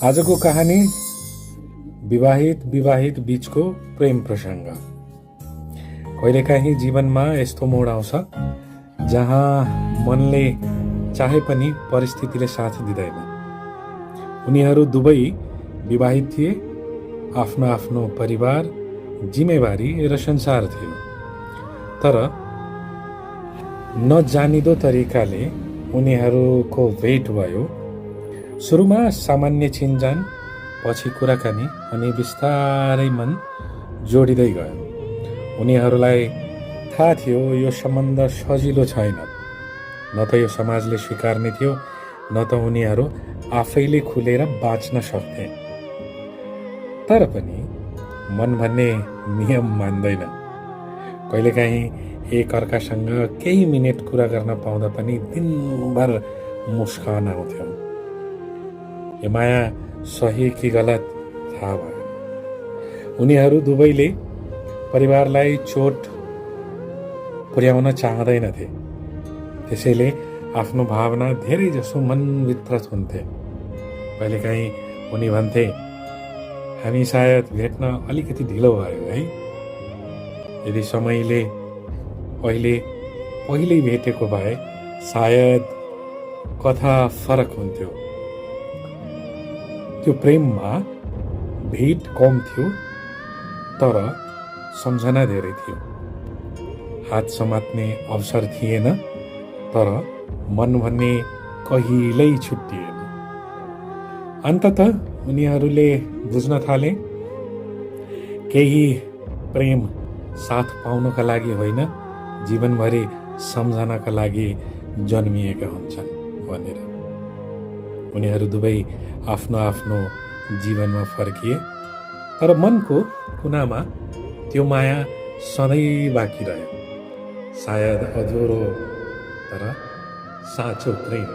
आजको कहानी विवाहित बीचको प्रेम प्रसङ्ग। कहिलेकाहीँ जीवनमा यस्तो मोड आउँछ जहाँ मनले चाहे पनि परिस्थितिले साथ दिँदैन। उनीहरू दुवै विवाहित थिए, आफ्नो आफ्नो परिवार, जिम्मेवारी र संसार थियो। तर नजानिदो तरिकाले उनीहरूको भेट भयो। सुरुमा सामान्य चिनजान, पछि कुराकानी अनि बिस्तारै मन जोडिँदै गयो। उनीहरूलाई थाहा थियो यो सम्बन्ध सजिलो छैन। न त यो समाजले स्वीकार्ने थियो, न त उनीहरू आफैले खुलेर बाँच्न सक्थे। तर पनि मन भन्ने नियम मान्दैन। कहिलेकाहीँ एक अर्कासँग केही मिनेट कुरा गर्न पाउँदा पनि दिनभर मुस्कान आउँथ्यो। यो माया सही कि गलत थाहा भयो। उनीहरू दुवैले परिवारलाई चोट पुर्याउन चाहँदैनथे, त्यसैले आफ्नो भावना धेरै जसो मनभित्र थुन्थे। कहिलेकाहीँ उनी भन्थे, हामी सायद भेट्न अलिकति ढिलो भयो है। यदि समयले पहिल्यै भेटेको भए सायद कथा फरक हुन्थ्यो। त्यो प्रेममा भेट कम थियो, तर सम्झना धेरै थियो। हात समात्ने अवसर थिएन, तर मन भन्ने कहिल्यै छुट्टिएन। अन्ततः उनीहरूले बुझ्न थाले, केही प्रेम साथ पाउनका लागि होइन, जीवनभरि सम्झनका लागि जन्मिएका हुन्छन् भनेर। उनीहरू दुवै आफ्नो आफ्नो जीवनमा फर्किए, तर मनको कुनामा त्यो माया सधैँ बाँकी रह्यो। सायद अधुरो, तर साँचो प्रेम।